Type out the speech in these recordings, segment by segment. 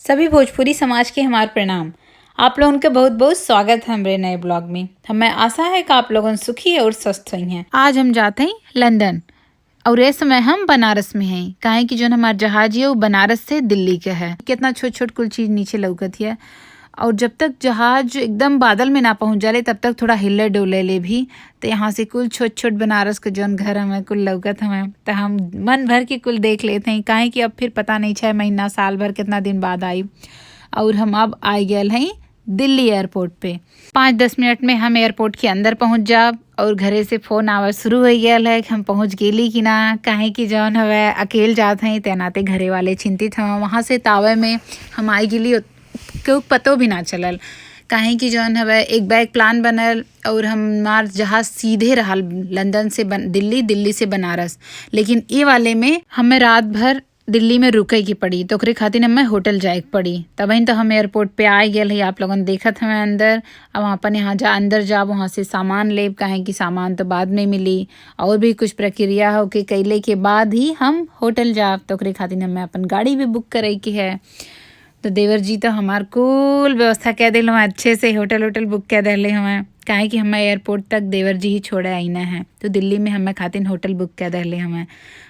सभी भोजपुरी समाज के हमार प्रणाम। आप लोगन के बहुत बहुत स्वागत है हमरे नए ब्लॉग में। हमें आशा है कि आप लोगन सुखी और स्वस्थ हुई हैं। आज हम जाते हैं लंदन और इस समय हम बनारस में हैं, काहे कि जोन हमार जहाज है वो बनारस से दिल्ली के है। कितना छोट छोट कुल चीज़ नीचे लौकत है और जब तक जहाज एकदम बादल में ना पहुंच जाले तब तक थोड़ा हिले डोले ले भी। तो यहाँ से कुल छोट छोट बनारस के जौन घर हमें कुल लौकत हमें, तो हम मन भर के कुल देख लेते हैं, काहे कि अब फिर पता नहीं 6 महीना साल भर कितना दिन बाद आई। और हम अब आ गए हैं दिल्ली एयरपोर्ट पे। 5-10 मिनट में हम एयरपोर्ट के अंदर पहुंच जाब और घरे से फ़ोन आवा शुरू हो गया है कि हम पहुंच गेली कि ना, काहे कि जौन हवे अकेल जात हैं तैनाते घरे वाले चिंतित हवे। वहाँ से तावे में हम आई गेली, केहू पतो भी ना चलल, काहे कि जौन हवे एक बैग प्लान बनल और हमार जहाज़ सीधे रहल लंदन से दिल्ली, दिल्ली से बनारस। लेकिन ये वाले में हमें रात भर दिल्ली में रुके की पड़ी, तो ओकरे खातिर हमें होटल जाए के पड़ी। तब तो हम एयरपोर्ट पे आ गए है, आप लोगन देखत हमें अंदर। अब अपन यहाँ जा अंदर जाब, वहाँ से सामान लेब, काहे कि सामान तो बाद में मिली और भी कुछ प्रक्रिया हो के कैले के बाद ही हम होटल जाब। तो ओकरे खातिर हमें अपन गाड़ी भी बुक करे के है। तो देवर जी तो हमार कुल व्यवस्था कह दिल हमें, अच्छे से होटल वोटल बुक कर दिले हमें, काहे कि हमें एयरपोर्ट तक देवर जी ही छोड़े आईना है। तो दिल्ली में हमें खातिर होटल बुक कर दिले हमें,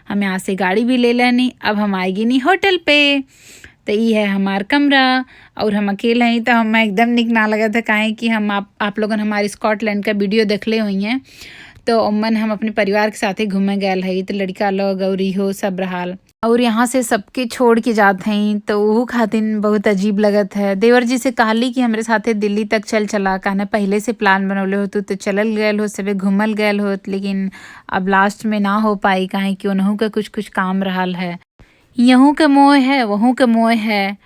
हम यहाँ से गाड़ी भी ले लेनी। अब हम आएगी नहीं होटल पे। तो ये है हमार कमरा और हम अकेले हैं तो हमें एकदम निक ना लगा था, काहे कि हम आप लोगन हमारे स्कॉटलैंड का वीडियो देखले हुई हैं। तो उमन हम अपने परिवार के साथ ही घूमे गए है, तो लड़का लोग और इहो सब रहाल और यहाँ से सबके छोड़ के जाते हैं, तो वो खातिन बहुत अजीब लगत है। देवर जी से कहली कि हमरे साथे दिल्ली तक चल चला, कहना पहले से प्लान बनौले हो तो चलल गए हो, सबे घूमल गए हो, लेकिन अब लास्ट में ना हो पाई, काहे कि उनहू का कुछ कुछ काम रहा है। यहूँ के मोह है वहूँ के मोह है,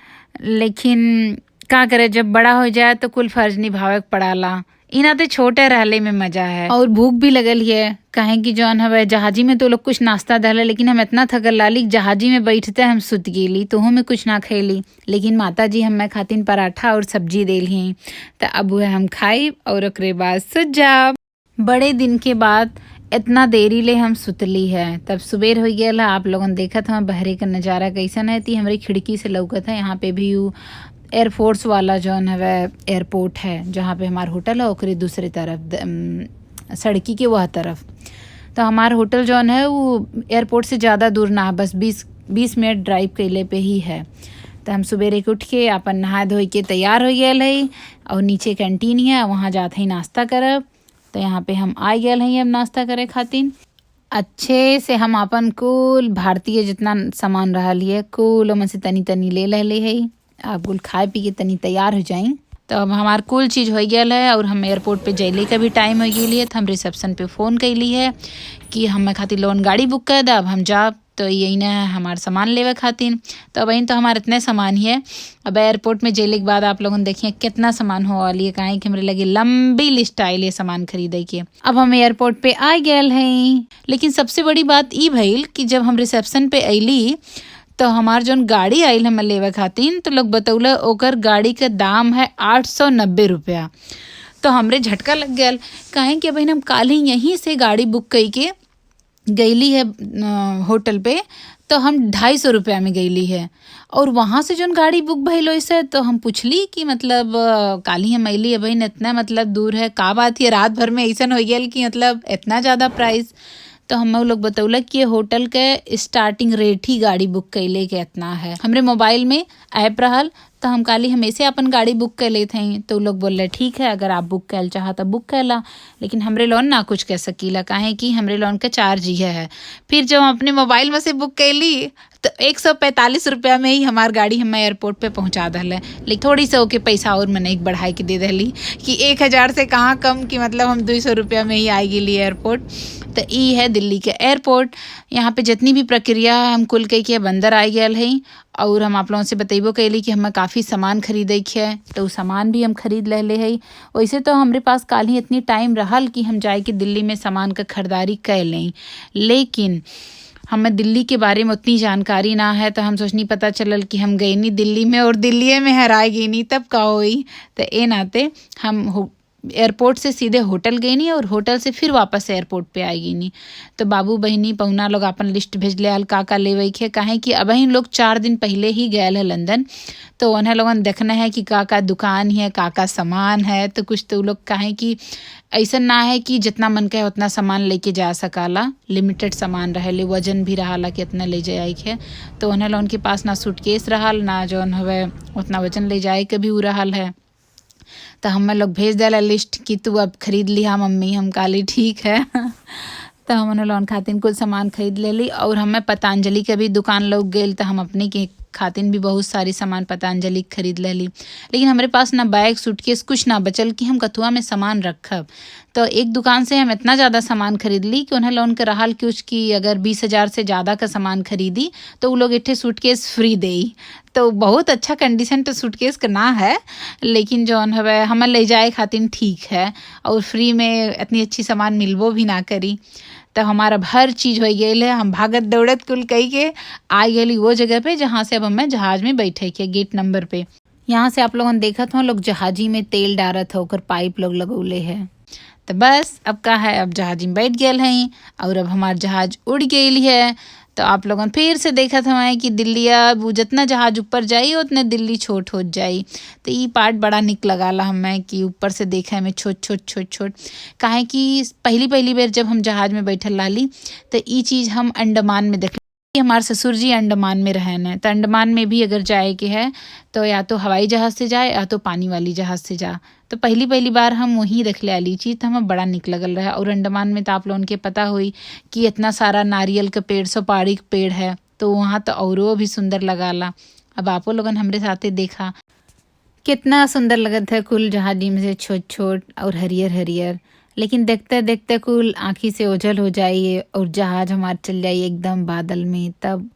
लेकिन का करे जब बड़ा हो जाए तो कुल फर्ज निभावे के पड़ाला। इना तो छोटे रहले में मजा है। और भूख भी लगल है, काहे कि जौन हवे जहाजी में तो लोग कुछ नाश्ता दहले, लेकिन हम इतना थकल लाली जहाजी में बैठते हम सुत गेली, तो में कुछ ना खेली। लेकिन माता जी हमें खातिन पराठा और सब्जी देली, तो अब वह हम खाई और ओकरे बाद सुत जाब। बड़े दिन के बाद इतना देरी ले हम सुतली है, तब सुबेर हो गया। आप लोगन देखत हम बहरे का नज़ारा कैसन है, ती हमारी खिड़की से लौकत है। यहाँ पे भी एयरफोर्स वाला जौन हवे एयरपोर्ट है, जहाँ पे हमार होटल है ओकरे दूसरे तरफ सड़की के वह तरफ। तो हमार होटल जौन है वो एयरपोर्ट से ज़्यादा दूर ना है, बस 20 मिनट ड्राइव कैले पे ही है। तो हम सुबेरे के उठ के अपन नहा धोई के तैयार हो गए है और नीचे कैंटीन है, वहाँ जाते ही नाश्ता करब। तो यहाँ पे हम आ गए हैं अब नाश्ता करे खातिर। अच्छे से हम अपन कुल भारतीय जितना सामान रहा है कुल ओमे से तनी तनी ले ले है। आप कुल खाए पी के तनी तैयार हो जाए। तो अब हमार कुल चीज़ हो गया है और हम एयरपोर्ट पे जैले का भी टाइम हो गई है। तो हम रिसेप्शन पे फ़ोन कैली है कि हमें खातिर लोन गाड़ी बुक कर दे, अब हम जाब। तो यही ना हमार सामान लेवे खातिर। तो अब तो हमारे इतने सामान ही है। अब एयरपोर्ट में जेले के बाद आप लोगन देखिए कितना सामान हो वाली है, काहे कि हमरे लगे लंबी लिस्ट आयल है सामान खरीदे के। अब हम एयरपोर्ट पे आ गए हैं, लेकिन सबसे बड़ी बात ई भइल कि जब हम रिसेप्शन पे अली तो हमार जौन गाड़ी आयल हमें लेवे खातिर, तो लोग बतौले ओकर गाड़ी के दाम है 890 रुपया। तो हमरे झटका लग गया, काहे कि बहन हम काल ही यहीं से गाड़ी बुक कई के गईली है होटल पे, तो हम 250 रुपया में गईली है। और वहाँ से जौन गाड़ी बुक भइल वैसे, तो हम पूछली कि मतलब काली हम अली है बहन इतना मतलब दूर है, का बात है रात भर में ऐसा हो गया कि मतलब इतना ज़्यादा प्राइस। तो हम लोग बतौलक कि होटल के स्टार्टिंग रेट ही गाड़ी बुक कैले के इतना है। हमरे मोबाइल में ऐप रहल, तो हम काली हमेशा अपन गाड़ी बुक कर लेते हैं। तो लोग बोल रहे ठीक है, अगर आप बुक कैल चाह तो बुक कैला, लेकिन हमरे लोन ना कुछ कह सकीला, काहे कि हमरे लोन का चार्ज ही है। फिर जब हम अपने मोबाइल में से बुक कैली तो 145 रुपया में ही हमार गाड़ी हमें एयरपोर्ट पे पहुंचा दल है। लेकिन थोड़ी सा ओके पैसा और मैंने एक बढ़ाई के दे दली कि 1000 से कहाँ कम कि मतलब हम 200 रुपया में ही आई गेली एयरपोर्ट। तो ई है दिल्ली के एयरपोर्ट। यहाँ पे जितनी भी प्रक्रिया हम कुल कह के बंदर आई गए हैं। और हम आप लोगों से बतेबो कैली कि हमें काफ़ी सामान खरीदे के है, तो सामान भी हम खरीद ले है। वैसे तो हमारे पास काल ही इतनी टाइम रहल कि हम जाए के दिल्ली में सामान का खरीदारी कर लें, लेकिन हमें दिल्ली के बारे में उतनी जानकारी ना है। तो हम सोचनी पता चलल कि हम गए नहीं दिल्ली में और दिल्ली में हराए गई नहीं, तब का होई। तो ए नाते हम एयरपोर्ट से सीधे होटल गईनी और होटल से फिर वापस एयरपोर्ट पे आई गईनी। तो बाबू बहिनी पहुना लोग अपन लिस्ट भेजले हल का का लेवे के, काहे कि अब लोग 4 दिन पहले ही गए है लंदन। तो उन्हें लोगन देखना है कि का का दुकान है, का का सामान है। तो कुछ तो लोग काहे कि ऐसा ना है कि जितना मन का है उतना सामान लेके जा सकाला, लिमिटेड सामान रहे, वजन भी रहा कि इतना ले जाए के। तो उन्हें लोगन के पास ना सूटकेस रहा ना जौन हवे उतना वजन ले जाए के भी उ रहा है। तो हमें लोग भेज दिला लिस्ट कि तू अब खरीद लिहा मम्मी, हम काली ठीक है। तो हम लोगन खातिन कुल सामान खरीद लेली। और हमें पतंजलि के भी दुकान लोग गए तो हम अपने के खातिन भी बहुत सारी सामान पतंजलि खरीद लेली। लेकिन हमारे पास ना बैग सूटकेस कुछ ना बचल कि हम कथुआ में सामान रखब। तो एक दुकान से हम इतना ज़्यादा सामान खरीद ली कि उन्हें लोन के रहा कुछ कि अगर 20,000 से ज़्यादा का सामान खरीदी तो वो लोग इट्ठे सूटकेस फ्री दे। तो बहुत अच्छा कंडीशन तो सूटकेस का ना है, लेकिन जौन हवे हमें ले जाए खातिन ठीक है और फ्री में इतनी अच्छी सामान मिलबो भी ना करी। तो हमारा हर चीज़ हो गई है, हम भागत दौड़त कुल कही के आ गई वो जगह पे जहाँ से अब हमें जहाज में बैठे के गेट नंबर पे। यहाँ से आप लोगन देखत हो लोग जहाजी में तेल डारत हो, ओकर पाइप लोग लगौले है। तो बस अब का है, अब जहाजी में बैठ गए हैं और अब हमार जहाज उड़ गई है। तो आप लोगन फिर से देखत हमें कि दिल्ली अब जितना जहाज ऊपर जाई उतने दिल्ली छोट हो जाई। तो ये पार्ट बड़ा निक लगाला हमें कि ऊपर से देखा हमें छोट छोट छोट छोट, काहे कि पहली पहली बार जब हम जहाज में बैठल लाली तो ये चीज़ हम अंडमान में देख। हमारे ससुर जी अंडमान में रहन है, तो अंडमान में भी अगर जाए के है तो या तो हवाई जहाज़ से जाए या तो पानी वाली जहाज़ से जा। तो पहली पहली बार हम वहीं देख ले आली चीज़, तो हमें बड़ा निक लगल रहा है। और अंडमान में तो आप लोगन के पता हुई कि इतना सारा नारियल के पेड़, सुपारी के पेड़ है, तो वहाँ तो औरो भी सुंदर लगाला। अब आपो लोगन हमरे साथे देखा कितना सुंदर लगत है कुल जहाजी में से छोट छोट और हरियर हरियर। लेकिन देखते देखते कुल आँखी से ओझल हो जाइए और जहाज हमार चल जाइए एकदम बादल में। तब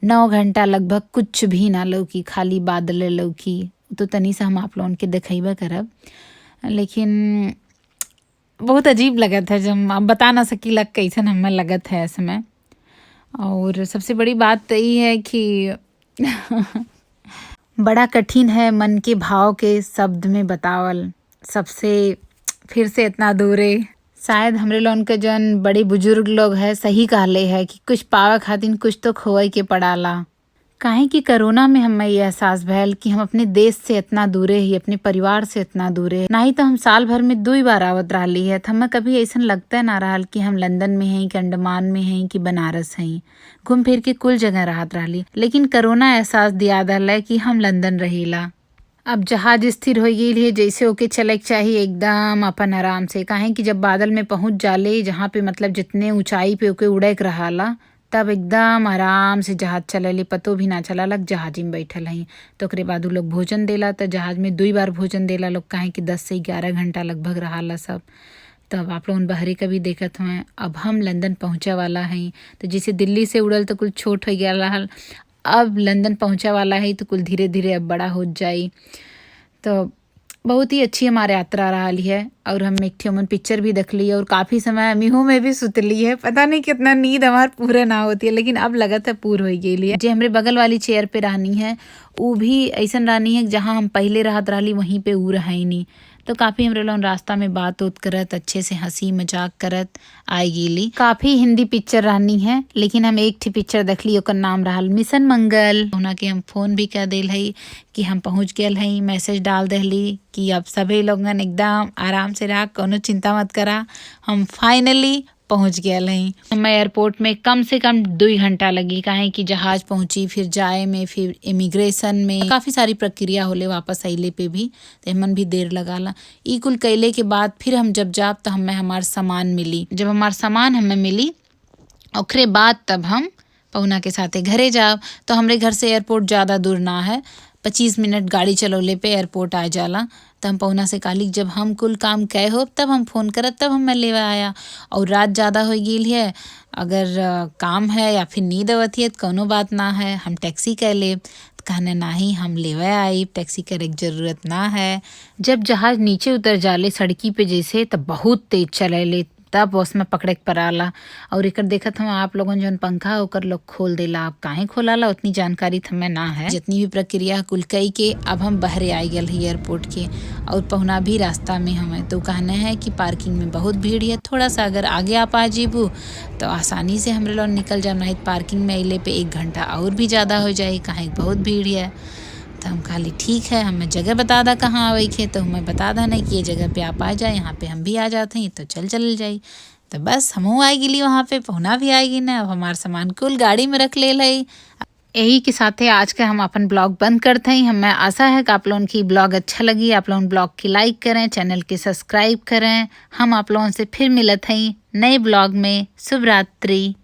9 घंटा लगभग कुछ भी ना लौकी, खाली बादल लौकी। तो तनी सा हम आप लोगन के देखबे करब, लेकिन बहुत अजीब लगत है जब आप बता ना सकीला कैसन हमें लगत है इसमें। और सबसे बड़ी बात तो यही है कि बड़ा कठिन है मन के भाव के शब्द में बतावल, सबसे फिर से इतना दूरे। शायद हमरे लोगन के जन बड़े बुजुर्ग लोग है सही कहले है कि कुछ पावे खातिर कुछ तो खोए के पड़ाला। काहे कि कोरोना में हमें ये एहसास भैल कि हम अपने देश से इतना दूरे ही, अपने परिवार से इतना दूरे। ना ही तो हम साल भर में 2 बार आवत रही है, तो हमें कभी ऐसा लगता ना रहा कि हम लंदन में हैं कि अंडमान में हैं कि बनारस हैं, घूम फिर के कुल जगह रहत रही। लेकिन कोरोना एहसास दिया दल है कि हम लंदन रहीला। अब जहाज स्थिर हो गई है, जैसे ओके चले के चाहिए एकदम अपन आराम से। काहे कि जब बादल में पहुंच जाले जहाँ पे मतलब जितने ऊंचाई पे ओके उड़े के रहाला, तब एकदम आराम से जहाज चलले, पतो भी ना चला लग जहाजी में बैठल हई। तो ओकरे बाद उ लोग भोजन देला, तो जहाज में 2 बार भोजन देला लोग, काहे कि 10 से 11 घंटा लगभग रहाला सब। तब आप लोगन बहरे का भी देखत हुए। अब हम लंदन पहुँचे वाला हई, तो जैसे दिल्ली से उड़ल तो कुल छोट हो गया रहा, अब लंदन पहुँचे वाला है तो कुल धीरे धीरे अब बड़ा हो जाई। तो बहुत ही अच्छी हमारे यात्रा रही है। और हम एक ठे पिक्चर भी देख ली और काफ़ी समय अमीहों में भी सुतली है, पता नहीं कितना नींद हमार पूरा ना होती है, लेकिन अब लगत है पूर हो गई है। जो हमारे बगल वाली चेयर पे रहनी है वो भी ऐसा रहनी है जहाँ हम पहले रहत रही वहीं पे वो रहा ही नहीं। तो काफ़ी हमरे लोग रास्ता में बात उत करत, अच्छे से हंसी मजाक करत आई गेली। काफ़ी हिंदी पिक्चर रहनी है, लेकिन हम एक ठी पिक्चर देखली, ओकर नाम रहा मिशन मंगल। उन्हें के हम फोन भी कर दिल है कि हम पहुँच गए हई, मैसेज डाल दिली कि अब सभी लोगन एकदम आराम से रहा, कोनो चिंता मत करा, हम फाइनली पहुंच गया हई। हमें एयरपोर्ट में कम से कम 2 घंटा लगी, काहे कि जहाज पहुंची, फिर जाए में, फिर इमिग्रेशन में काफ़ी सारी प्रक्रिया होले, वापस अइले पे भी तो हमन भी देर लगाला। ई कुल कैले के बाद फिर हम जब जाब तो हमें हमार सामान मिली। जब हमार सामान हमें मिली ओकरे बाद तब हम पहुना के साथे घरे जाब। तो हमरे घर से एयरपोर्ट ज़्यादा दूर ना है, 25 मिनट गाड़ी चलौले पे एयरपोर्ट आ जाला। तो हम पहुना से कहली जब हम कुल काम कै हो तब हम फोन करब, तब हम लेवे आया। और रात ज़्यादा हो गई है, अगर काम है या फिर नींद आवत है तो कोनो बात ना है, हम टैक्सी कर ले। तो कहने नाही हम लेवे आई, टैक्सी करे के जरूरत ना है। जब जहाज नीचे उतर जाले सड़की पे जैसे, तब बहुत तेज चले ले, तब उसमें पकड़े के पराला। और एकर देखत हम आप लोगन जौन पंखा ओकर लोग खोल देला। अब काहे खोलाला उतनी जानकारी त हमें ना है। जितनी भी प्रक्रिया कुल कई के अब हम बहरे आई गए है एयरपोर्ट के और पहुना भी रास्ता में हमें। तो कहना है कि पार्किंग में बहुत भीड़ है, थोड़ा सा अगर आगे आप आ जीबू तो आसानी से हमरे लोग निकल जाए, नहीं पार्किंग में अइले पे 1 घंटा और भी ज़्यादा हो जाए, काहे बहुत भीड़ है। तो हम खाली ठीक है, हमें जगह बता दा कहाँ आवे के, तो हमें बता दा नहीं कि ये जगह पे आप आ जाए, यहाँ पे हम भी आ जाते हैं, तो चल चल जाए। तो बस हमहू आई गिली वहाँ पे, पहुना भी आई गी ना। अब हमार सामान कुल गाड़ी में रख ले लई। यही के साथे आज का हम अपन ब्लॉग बंद करते हैं। हमें आशा है कि आप लोगों की ब्लॉग अच्छा लगी। आप लोगों ब्लॉग की लाइक करें, चैनल के सब्सक्राइब करें। हम आप लोगों से फिर मिलत हैं नए ब्लॉग में। शुभ रात्रि।